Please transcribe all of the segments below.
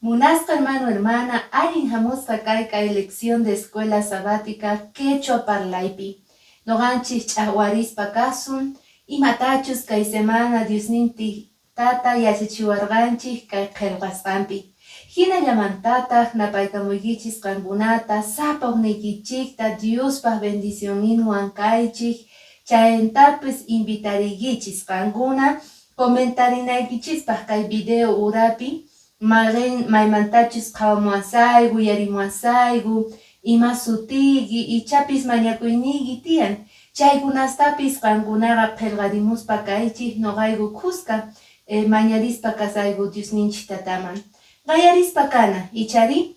Munasqa hermano, hermana, allin hamusqa kay kay lección de escuela sabática quechua parlaypi. Noqanchik ch'aqwarispa kasun, imatachus kay semana Diosninchik tata yachachiwarqanchik kay qillqasqanpi. Hinallamantataq napaykamuykichis qankunata sapa uqniykichikta Diospaq bendicionninwan kaychik, chayntapis invitariykichis qankuna comentarinaykichispaq kay video urapi mayqin maymantachus qhawamuwasayku, uyarimuwasayku, ima sutiyki, ichapis mañakuyniyki tiyan. Chaykunastapis qankunaqa qillqarimuspa kaychik noqayku khuska mañarispa kasayku Diosninchik tataman. Qallarispa kana, ichari?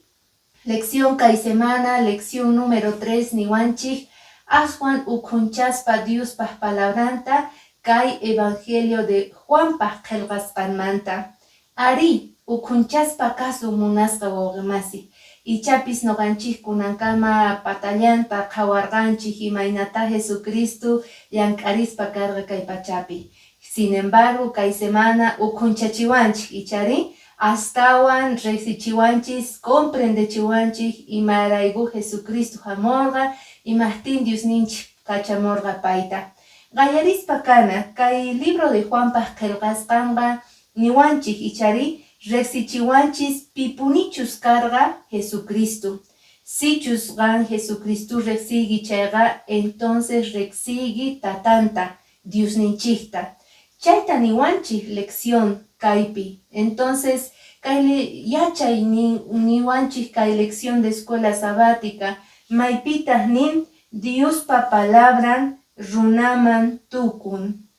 Lección kay semana, lección número 3 niwanchik aswan ukhunchaspa Diospaq palabranta kay Evangelio de Juanpaq qillqasqanmanta. Arí, ukhunchaspa kasun munasqa wawqimasi. Ichapis noqanchik kunankama patallanta qhawarqanchik imaynata Jesucristo llank'arispa karqa kay pachapi. Sin embargo, kay semana ukhunchachiwanchik, ichari? Astawan riqsichiwanchis, comprendechiwanchik imarayku Jesucristo hamurqa, imaqtin Diosninchik kachamurqa payta. Qallarispa kana, kay libro de Juanpaq qillqasqanqa niwanchik, ichari? Riqsichiwanchis pipunichus karqa Jesucristo. Sichus qan Jesucristo riqsiyki chayqa, entonces riqsiyki tatanta, Diosninchikta. Chayta niwanchik lección kaypi. Entonces, kay yachay niwanchik kay lección de escuela sabática, maypitaq nin Diospa palabran runaman tukun.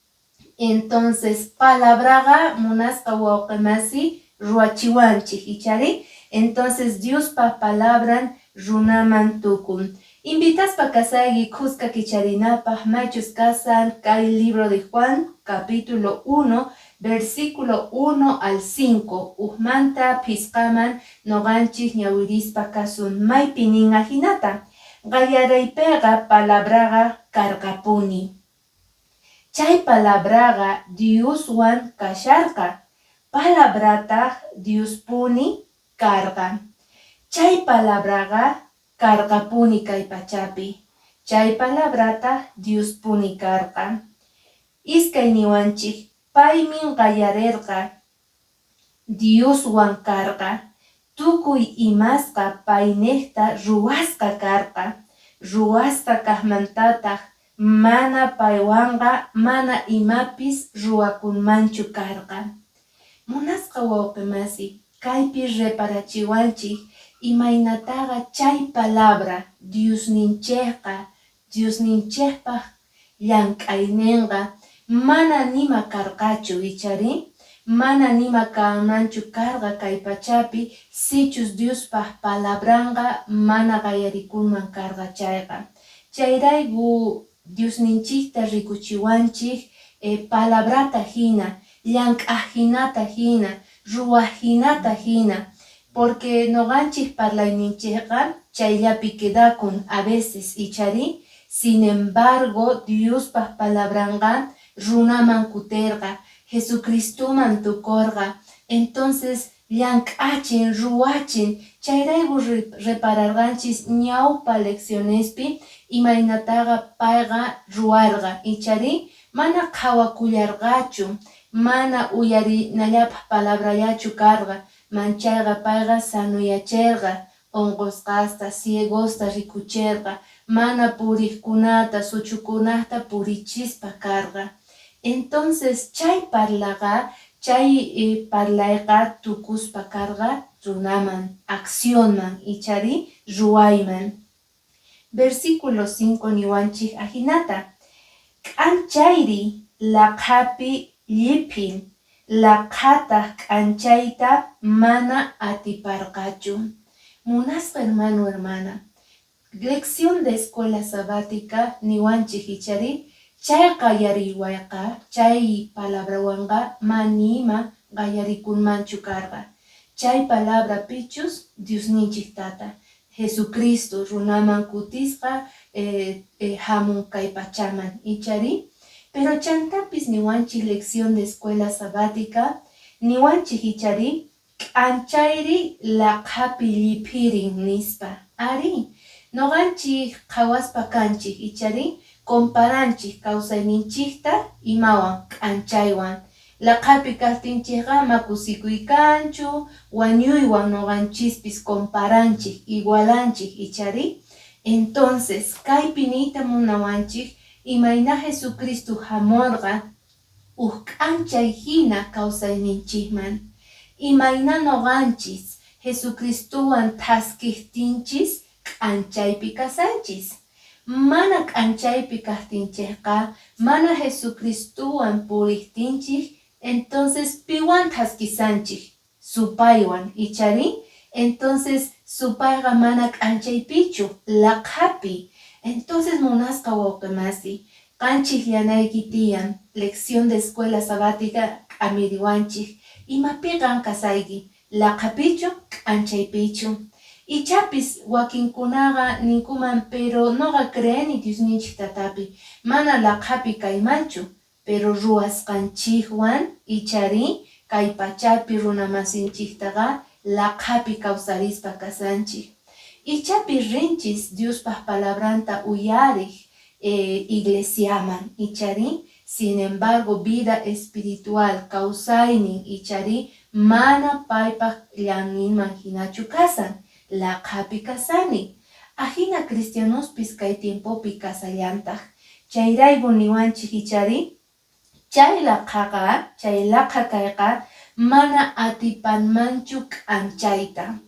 Entonces, palabraqa munasqa wawqimasi ruwachiwanchik, ichari? Entonces, Diospa palabran runaman tukun. Invitaspa kasayki khuska kicharinapaq maychus kasan kay libro de Juan, capítulo 1, versículo 1 al 5. Ujmanta phisqaman noqanchik ñawirispa kasun maypi nin ajinata. Qallaraypiqa palabraqa karqapuni. Chay palabraqa Dioswan kasharqa, palabrataq Diospuni karqa. Chay palabraqa karqapuni kay pachapi. Chay palabrataq Diospuni karqa. Iskay niwanchik paymin qallarirqa Dioswan karqa. Tukuy imasqa payniqta ruwasqa karqa. Ruwasqa kaqmantataq mana paywanqa mana imapis ruwakunmanchu karqa. Munasqa wawqimasi, kaypi reparachiwanchik imaynataqa chay palabra Diosninchikqa, Diosninchikpaq llank'ayninqa mana nima karqachu, ichari? Mana nima kanmanchu karqa kay pachapi sichus Diospaq palabranqa mana qallarikunman karqa chayqa. Chayrayku Diosninchikta rikuchiwanchik palabrata hina, llank'aq hinata hina, ruwaq hinata hina, porque noqanchik parlayninchikqa chayllapi quedakun a veces, ichari? Sin embargo, Diospaq palabranqa runaman kutirqa, Jesucristoman tukurqa. Entonces, llank'achin, ruwachin. Chayrayku repararqanchis ñawpa leccionespi imaynataqa payqa ruwarqa, ichari? Mana qhawakullarqachu, mana uyarinallapaq palabrallachu karqa, manchayqa payqa sanuyachirqa, unqusqasta, ciegosta rikuchirqa, mana puriqkunata, suchukunata purichispa karqa. Entonces, chay parlaqa, chay parlayqa tukuspa karqa runaman, accionman, ichari ruwayman. Versículo 5 niwanchik ajinata. K'anchayri laqhapi lliphin, laqhataq k'anchayta mana atiparqachu. Munasqa hermano, hermana, lección de escuela sabática niwanchik, ichari? Chay qallariwayqa, chay palabrawanqa manima qallarikunmanchu karqa. Chay palabra pichus Diosninchik tata, Jesucristo runaman kutisqa hamun kay pachaman, ichari? Pero chantapis niwanchik lección de escuela sabática, niwanchik, ichari? K'anchayri laqhapi lliphirin, nispa. Arí, noqanchik qhawaspa kanchik, ichari comparanchik kawsayninchikta imawan? K'anchaywan. Laqhapi kaqtinchikqa ma kusikuy kanchu, wañuywan noqanchispis comparanchik, igualanchik, ichari. Entonces, kaypi niyta munawanchik imayna Jesucristo hamurqa uj k'anchay hina kawsayninchikman. Imayna noqanchis Jesucristowan thaskiqtinchis k'anchaypi kasanchis. Mana k'anchaypi kaqtinchikqa, mana Jesucristowan puriqtinchik, entonces piwan thaskisanchik? Supaywan, ichari? Entonces supayqa mana k'anchaypichu, laqhapi. Entonces munasqa wawqimasi, qanchik llanayki tiyan, lección de escuela sabática k'amiriwanchik, imapi qan kasayki, laqhapichu, k'anchaypichu. Ichapis wakinkunaqa ninkuman, pero noqa creeni Diosninchik tatapi, mana laqhapi kaymanchu, pero ruwasqanchikwan, ichari, kay pachapi runamasinchiktaqa laqhapi kawsarispa kasanchik. Ichapi rinchis Diospaq palabranta uyariq iglesiaman, ichari, sin embargo vida espiritual kawsaynin, ichari, mana paypaq llanninman hinachu kasan, laqhapi kasani. Ajina cristianospis kay tiempopi kasallantaq. Chayrayku niwanchik, ichari, chay laqhaqa, chay laqha kayqa mana atipanmanchu k'anchayta.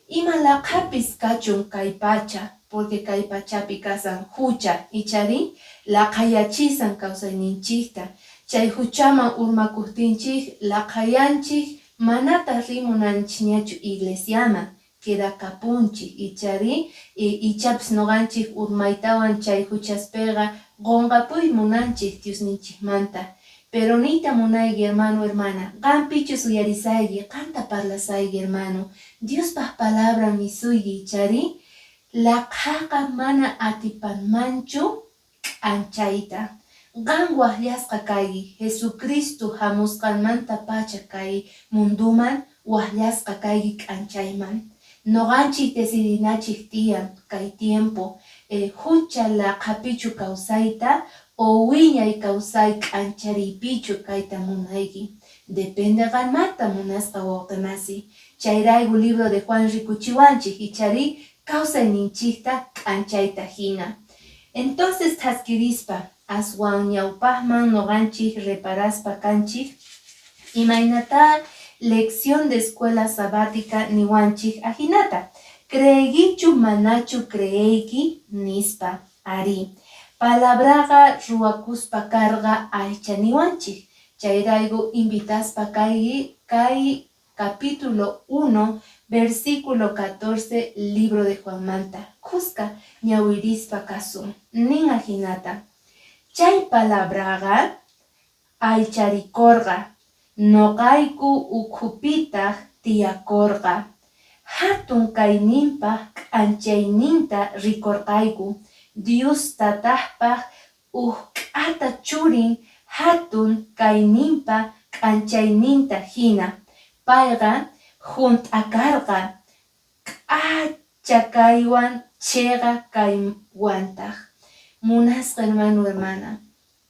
Ima laqhapis kachun kay pacha, porque kay pachapi kasan hucha, ichari, laqhayachisan kawsayninchikta. Chay huchaman urmakuqtinchik laqhayanchik, manataq rimunanchikñachu iglesiaman, quedakapunchik, ichari, ichapis noqanchik urmaytawan chay huchaspiqa qunqapuy munanchik Diosninchikmanta. Pero niyta munayki, hermano, hermana, qampichus uyarisayki, qanta parlasayki, hermano, Diospaq palabran nisuyki, ichari, laqhaqa mana atipanmanchu k'anchayta. Qan waqllasqa kayki, Jesucristo hamusqanmanta pacha kay munduman waqllasqa kayki k'anchayman. Noqanchik decidinachik tiyan kay tiempo hucha laqhapichu kawsayta o wiñay kawsay k'anchariypichu kayta munayki. Depende qanmanta, munasqa wawqimasi. Chayrayku libro de Juan rikuchiwanchik, ichari, kawsayninchikta k'anchayta hina. Entonces thaskirispa aswan ñawpaqman noqanchik reparaspa kanchik imaynata lección de escuela sabática niwanchik ajinata. Creeykichu manachu creeyki, nispa. Ari, palabraqa ruwakuspa karqa aycha niwanchik. Chayrayku invitaspa kayki kay capítulo 1, versículo 14, libro de Juanmanta. Kuska ñawirispa kasun. Nin ajinata. Chay palabraqa aycharikorqa, noqayku ukhupitaq tiyakorqa. Hatun kayninpaq k'anchayninta rikorqayku, Dios tataqpaq uj k'ata churin hatun kayninpa k'anchayninta hina. Payqa hunt'a karqa k'acha kaywan chiqa kaywantaq. Munasqa hermano, hermana,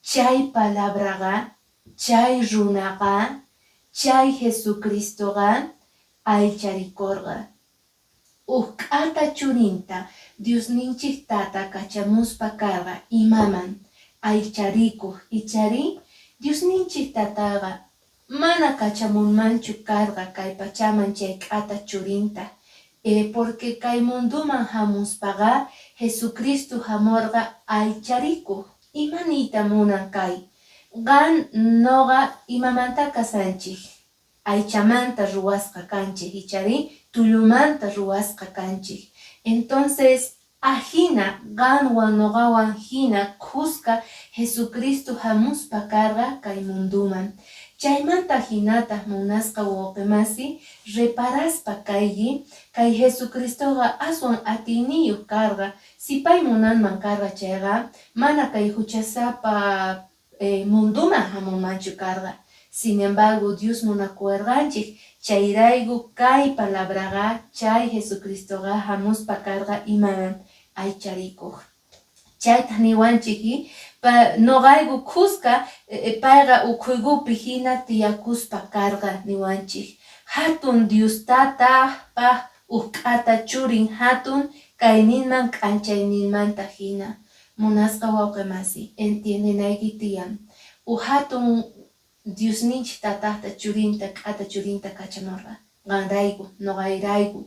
chay palabraqa, chay runaqa, chay Jesucristoqa aycharikorqa. Uj k'ata churinta Diosninchik tata kachamuspa karqa imaman aycharikuq, ichari. Diosninchik tataqa mana kachamunmanchu karqa kay pachaman chay k'ata churinta, porque kay munduman hamuspaqa Jesucristo hamurqa aycharikuq. Ima niyta munan kay? Qan noqa imamanta kasanchik? Aychamanta ruwasqa kanchik, ichari, tullumanta ruwasqa kanchik. Entonces ajina qanwan noqawan hina kuska Jesucristo hamuspa karqa kay munduman. Chaymanta hinataq, munasqa wawqimasi, reparaspa kayki kay Jesucristoqa aswan atiyniyuq karqa. Si pay munanman karqa chayqa, mana kay huchasapa munduman hamunmanchu karqa. Sin embargo, Dios munakuwarqanchik, chayrayku kay palabraqa, chay Jesucristoqa hamuspa karqa imaman aycharikuq. Chaytaq niwanchik, noqayku khuska payqa ukhuykupi hina tiyakuspa karqa niwanchik. Hatun Dios Tatapaq uj k'ata churin hatun kayninman k'anchayninmanta hina. Munasqa wawqi masi, entiendenayki tiyan. Uj hatun Diosninchik Tataqta churinta, k'ata churinta kachamurqa. Qanrayku, noqayrayku,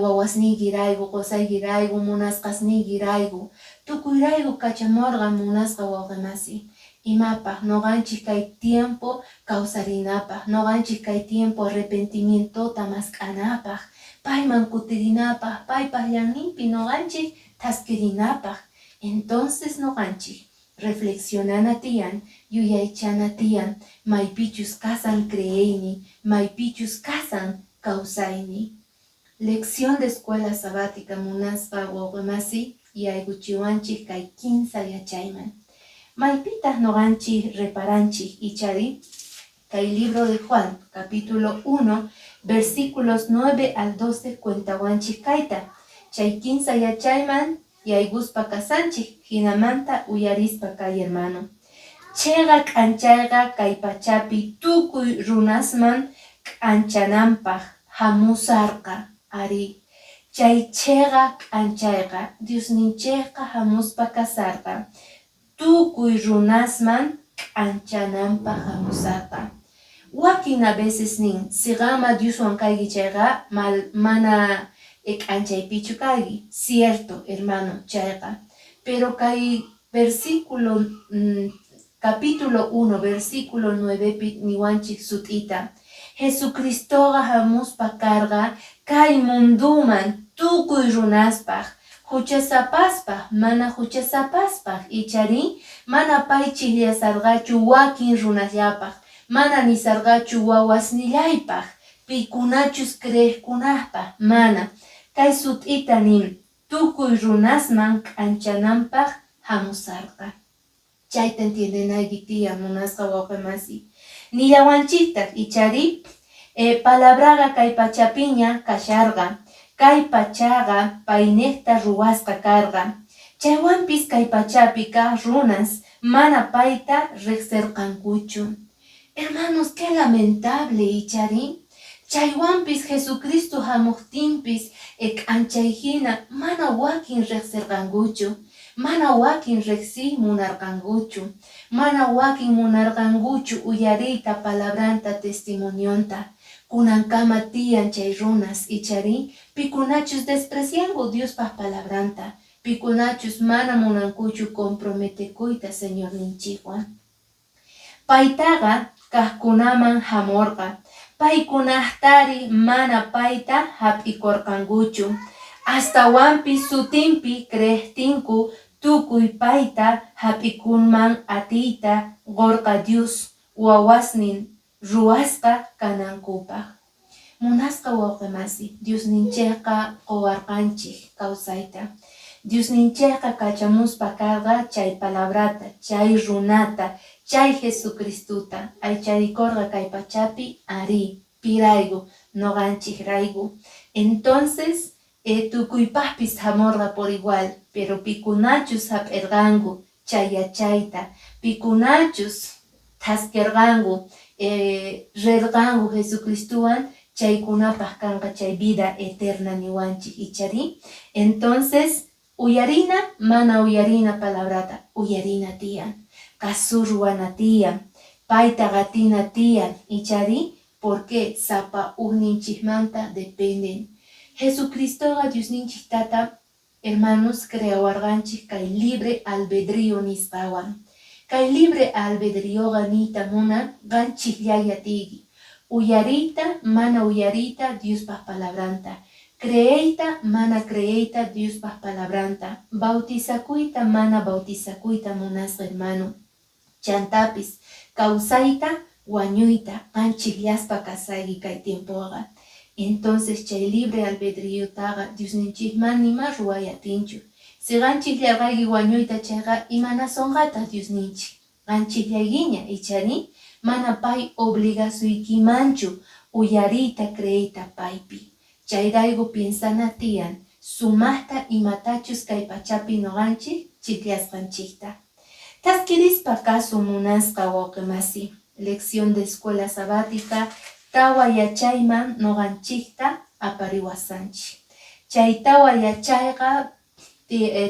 wawasniykirayku, qosaykirayku, munasqasniykirayku, tukuyrayku kachamurqa, munasqa wawqi masi. Imapaq? Noqanchik kay tiempo kawsarinapaq, noqanchik kay tiempo arrepentimientota mask'anapaq, payman kutirinapaq, paypaq ñanninpi noqanchik thaskirinapaq. Entonces noqanchik reflexionana tiyan, yuyaychana tiyan, maypichus kasan creeyni, maypichus kasan kawsayni. Lección de escuela sabática, munasqa wawqi yaykuchiwanchik kay kinsa yachayman. Maypitaq noqanchik reparanchik, ichari? Kay libro de Juan, capítulo 1, versículos 9 al 12 cuentawanchik kayta. Chay kinsa yachayman yaykuspa kasanchik, hinamanta uyarispa kay, hermano. Cheqa k'anchayqa kay pachapi tukuy runasman k'anchananpaq hamusarqa, ari. Chay cheqa k'anchayqa Diosninchikqa hamuspa kasarqa. Tukuy runasman k'anchananpaq hamusarqa. Wakin a veces nin, si qama Dioswan kayki chayqa mal, mana k'anchaypichu kayki. Cierto, hermano, chayqa. Pero kay versículo, capítulo 1, versículo 9 pi niwanchik sut'ita. Jesucristoqa hamuspa karqa kay munduman tukuy runaspaq, huchasapaspaq, mana huchasapaspaq, ichari mana pay chiqllasarqachu wakin runasllapaq, mana nisarqachu wawasnillaypaq, pikunachus creeqkunapaq, mana. Kay sut'ita nin, tukuy runasman k'anchananpaq hamusarqa. Chayta entiendenayki tiyan, munasqa wawqi masi. Nillawanchiktaq, ichari, palabraqa kay pachapiña kasharqa, kay pachaqa payniqta ruwasqa karqa. Chaywanpis kay pachapi kaq runas mana payta riqsirqankuchu. Hermanos, qué lamentable, ichari. Chaywanpis Jesucristo hamuqtinpis k'anchay hina mana wakin riqsirqankuchu, mana wakin riqsiy munarqankuchu, mana wakin munarqankuchu uyariyta palabranta, testimonionta. Kunankama tiyan chay runas, ichari, pikunachus desprecianku Diospaq palabranta, pikunachus mana munankuchu comprometekuyta Señorninchikwan. Paytaqa kaqkunaman hamurqa, paykunaqtari mana payta hap'ikurqankuchu. Astawanpis sutinpi creeqtinku tukuy payta hap'ikunman atiyta qurqa Dios wawasnin ruwasqa kanankupaq. Munasqa wawqi masi, Diosninchikqa quwarqanchik kawsayta. Diosninchikqa kachamuspa karqa chay palabrata, chay runata, chay Jesucristuta aycharikurqa kay pachapi, ari, pirayku, noqanchikrayku. Entonces, tukuypaqpis hamurqa por igual, pero pikunachus hap'irqanku chay yachayta, pikunachus thaskirqanku, rirqanku Jesucristuwan, chaykunapaq kanqa chay vida eterna niwanchik, ichari. Entonces, uyarina, mana uyarina palabrata, uyarina tiyan, kasurwana tiyan, payta qatina tiyan, ichari, porque sapa ujninchikmanta dependen. Jesucristoqa Diosninchik Tata, hermanos, creawarqanchik kay libre albedrío nisqawan. Kay libre albedrioqa niyta munan qanchikllay atiyki. Uyariyta, mana uyariyta Diospaq palabranta. Creeyta, mana creeyta Diospaq palabranta. Bautizakuyta, mana bautizakuyta, munasqa hermano. Chantapis, kawsayta, wañuyta, qanchikllaspa kasayki kay tiempoqa. Entonces chay libre albedríotaqa Diosninchikman nima ruway atinchu. Si qanchikllarqayki wañuyta chayqa, imanasonqataq Diosninchik? Qanchikllaykiña, ichari. Mana pay obligasuykimanchu uyariyta creeyta paypi. Chayrayku piensana tiyan sumaqta imatachus kay pachapi noqanchik chikllasqanchikta. Thaskirispa kasu munasqa wawqimasi. Lección de escuela sabática tawa yachayman noqanchikta apariwasanchik. Chay tawa yachayqa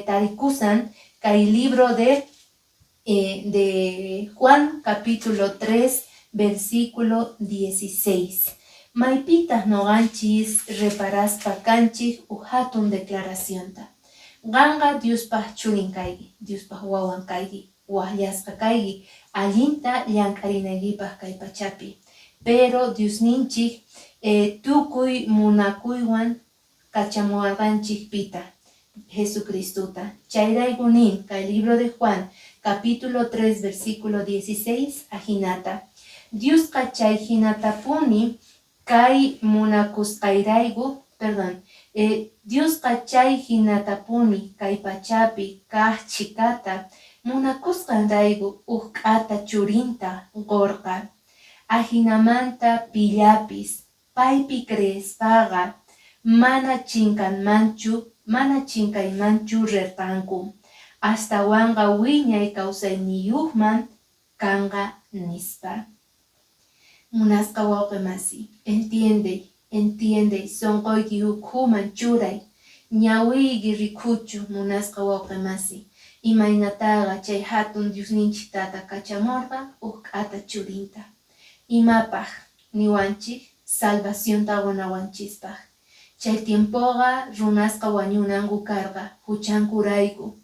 tarikusan kay libro de Juan capítulo 3 versículo 16. Maypitaq noqanchis reparaspa kanchik uj hatun declaracionta. Qanqa Diospaq churin kayki, Diospaq wawan kayki, waqllasqa kayki, allinta llank'arinaykipaq kay pachapi. Pero Diosninchik tukuy munakuywan kachamuwarqanchik pita, Jesucristuta. Chayrayku nin kay libro de Juan, capítulo 3, versículo 16, ajinata. Diosqa chay hinatapuni kay munakusqayrayku, perdón, Diosqa chay hinatapuni kay pachapi kaq chhikata munakusqanrayku uj k'ata churinta qurqa. Ajinamanta pillapis paypi creespaqa mana chinkanmanchu, mana chinkaymanchu rirqanku. Astawanqa wiñay kawsayniyuqman kanqa nispa. Munasqa wawqimasi, entiende, entiende, sunquyki ukhuman churay, ñawiyki rikuchu munasqa wawqimasi, imaynataqa chay hatun Diosninchik tata kachamurqa uj k'ata churinta. Imapaq niwanchik salvacionta qunawanchispaq. Chay tiempoqa runasqa wañunanku karqa huchankurayku.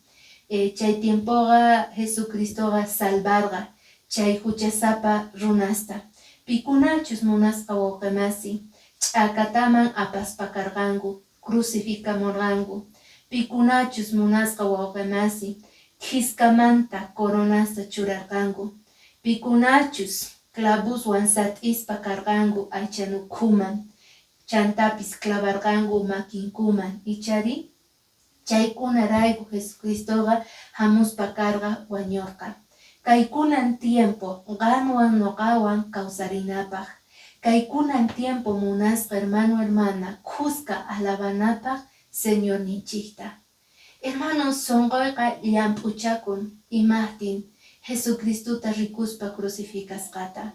Chay tiempoqa Jesucristoqa salvarqa chay huchasapa runasta. Pikunachus munasqa wawqimasi ch'akataman apaspa karqanku, crucificamurqanku. Pikunachus munasqa wawqimasi khiskamanta coronasta churarqanku. Pikunachus clavoswan sat'ispa karqanku aychanukhuman, chantapis clavarqanku makinkuman, ichari chaykunarayku Jesucristoqa hamuspa karqa wañurqa. Kaykunan tiempo qanwan noqawan kawsarinapaq. Kaykunan tiempo munasqa hermano hermana khuska alabanapaq Señorninchikta. Hermanos, sunquyqa llamp'uchakun imaqtin Jesucristota rikuspa crucificasqata.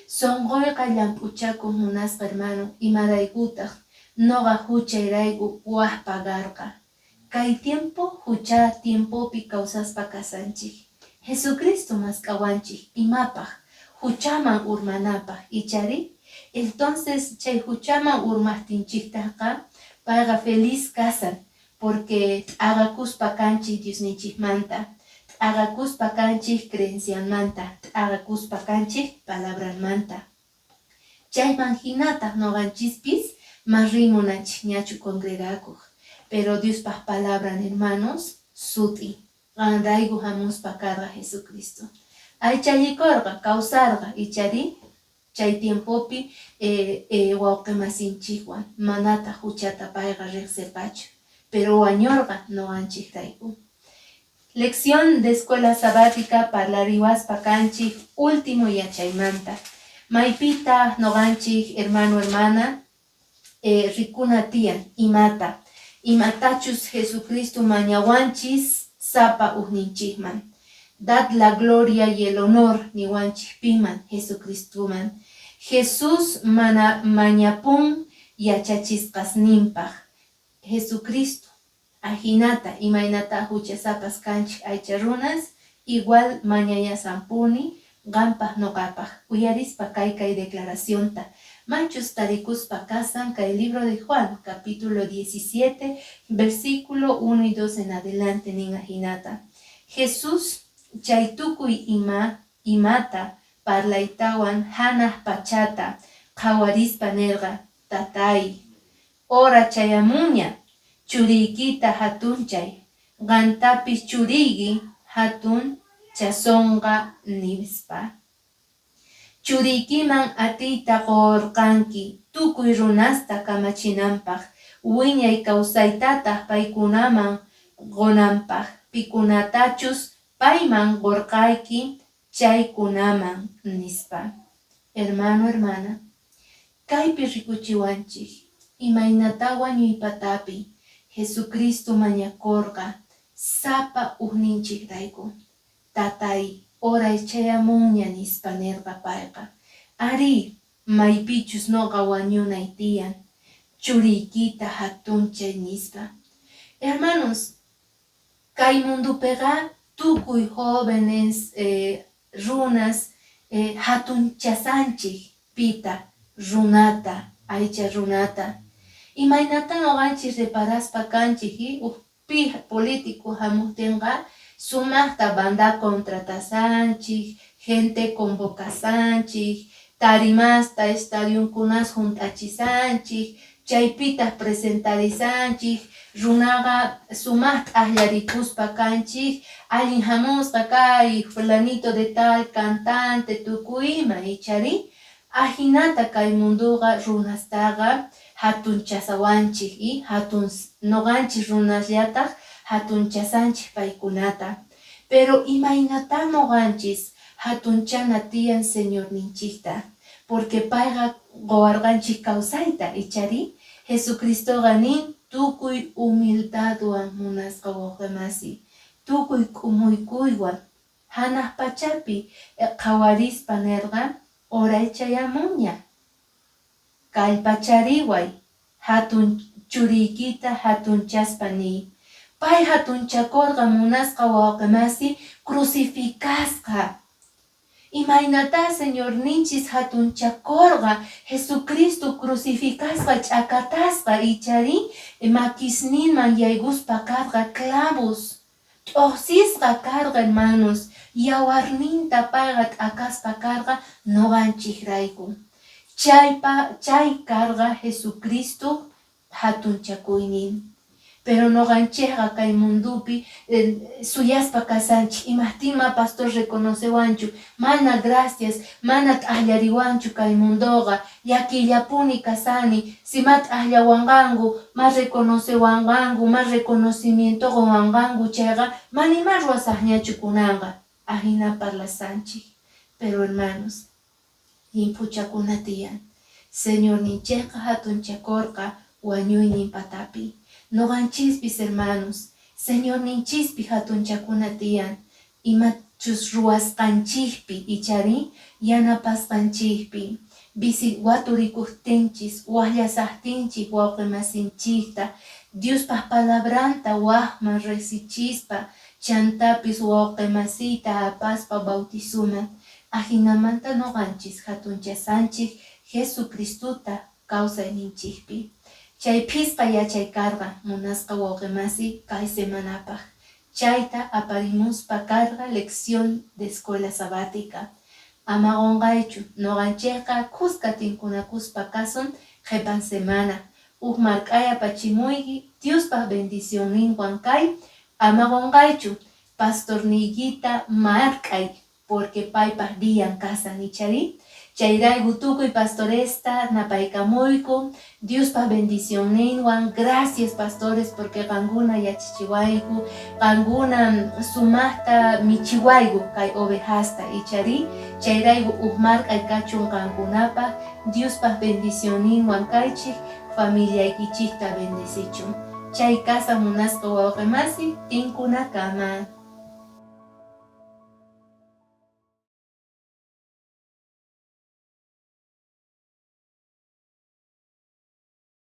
Sunquyqa llamp'uchakun munasqa hermano imaraykutaq noqa huchayrayku waj pagarqa. Kay tiempo hucha tiempopi kawsaspa kasanchik. Jesucristo mask'awanchik imapaq huchaman urmanapaq ichari. Entonces chay huchaman urmaqtinchiktaqa payqa feliz kasan porque t'aqakuspa kanchik Diosninchikmanta, t'aqakuspa kanchik creencianmanta, t'aqakuspa kanchik palabranmanta. Chayman hinataq noqanchispis mas riy munanchikñachu congregakuq. Pero Diospaq palabran, hermanos, sut'i. Qanrayku hamuspa karqa Jesucristo. Aychallikurqa, kawsarqa, ichari chay tiempopi wawqimasinchikwan manataq huchata payqa riqsirqachu, pero wañurqa noqanchikrayku. Lección de escuela sabática parlariwaspa kanchik último yachaymanta. Maypitaq noqanchik hermano hermana rikuna tiyan imata imatachus Jesucristo mañawanchis sapa ujninchikman. Dad la gloria y el honor niwanchik piman Jesucristoman. Jesús mana mañapun yachachisqasninpaq. Jesucristo ajinata imaynata huchasapas kanchik aycha runas igual mañayasampuni qanpaq noqapaq. Uyarispa kay kay declaracionta. Machus tarikuspa kasan kay libro de Juan, capítulo 17, versículo 1 y 2 en adelante nin ajinata. Jesús chay tukuy ima imata parlaytawan hanaq pachata qhawarispa nirqa, tatay, hora chayamunña, churiykita hatunchay, qantapis churiyki hatun chasonqa nispa. Churiykiman atiyta qurqanki tukuy runasta kamachinanpaq, wiñay kawsaytataq paykunaman qunanpaq, pikunatachus payman qurqayki chaykunaman, nispa. Hermano, hermana, kaypi rikuchiwanchik imaynatá wañuy patapi Jesucristo mañakorqa sapa ujninchikrayku. Tatay, horay chayamunña, nispa nerqa payqa. Arí, maypichus noqa wañunay tiyan, churiykita jatunchay, nispa. Hermanos, kay mundopiqa tukuy jóvenes, runas jatunchasanchik pita, runata, aycha runata. Imaynatan noqanchik reparaspa kanchik uj pi político hamuqtinqa sumaqta banda contratasanchik, gente convocasanchik, tarimasta, estadionkunas junt'achisanchik, chaypitaq presentarisanchik, runaqa sumaqta akllarikuspa kanchik, allin hamusqa kay fulanito de tal, cantante, tukuy ima, ichari? Ajinata kay mundoqa runastaqa hatunchasawanchik y hatun noqanchik runasllataq hatunchasanchik paykunata. Pero imaynatá noqanchis hatunchana tiyan Señorninchikta, porque payqa qowarqanchik kawsayta, ichari? Jesucristoqa nin tukuy humildadwan, munasqa wawqimasi, tukuy k'umuykuywan hanaq pachapi qhawarispa nerqa, horay chayamunña, kallpachariway, hatun churiykita hatunchaspa niy. Pay hatunchakorqa, munasqa wawqimasi, crucificasqa. Imaynatá Señorninchis hatunchakorqa Jesucristo crucificasqa, ch'akatasqa, ichari? Makisninman yaykuspa karqa clavos, t'uqsisqa karqa, hermanos, yawarninta payqa t'akaspa karqa noqanchikrayku. Chaypa chay karqa Jesucristo hatunchakuynin. Pero noqanchikqa kay mundupi suyaspa kasanchik, imaqtinma pastor reconocewanchu, mana gracias, mana t'aqllariwanchu kay mundoqa, llakiyllapuni kasani, si ma t'aqllawanqanku, ma reconocewanqanku, ma reconocimiento qowanqanku chayqa, manima ruwasaqñachu kunanqa, ajina parlasanchik. Pero hermanos, llimphuchakuna tiyan. Señorninchikqa hatunchakorqa wañuynin patapi. Noqanchispis, hermanos, Señorninchispi hatunchakuna tiyan, imachus ruwasqanchikpi, ichari, yanapasqanchikpi, bisi waturikuqtinchis, waqllasaqtinchik wawqimasinchikta, Diospaq palabranta waqman riqsichispa, chantapis wawqimasiyta apaspa bautizuman. Ajinamanta noqanchis hatunchasanchik Jesucristota kawsayninchikpi. Chay phisqa yachay karqa, munasqa wawqimasi, kay semanapaq. Chayta aparimuspa karqa lección de escuela sabática. Ama qunqaychu, noqanchikqa kuska tinkunakuspa kasun qhipan semana. Uj mark'ay apachimuyki, Diospaq bendicionninwan kay. Ama qunqaychu, pastorniykita mark'ay, porque paypaq diyan kasan, ichari? Chayrayku tukuy pastoresta napaykamuyku Diospaq bendicionninwan. Gracias, pastores, porque qankuna yachachiwayku, qankuna sumaqta michiwayku kay ovejasta, ichari? Chayrayku uj mark'ay kachun qankunapaq. Diospaq bendicionninwan kaychik, familiaykichikta bendecichun. Chay kasa, munasqa wawqimasi, tinkunakama.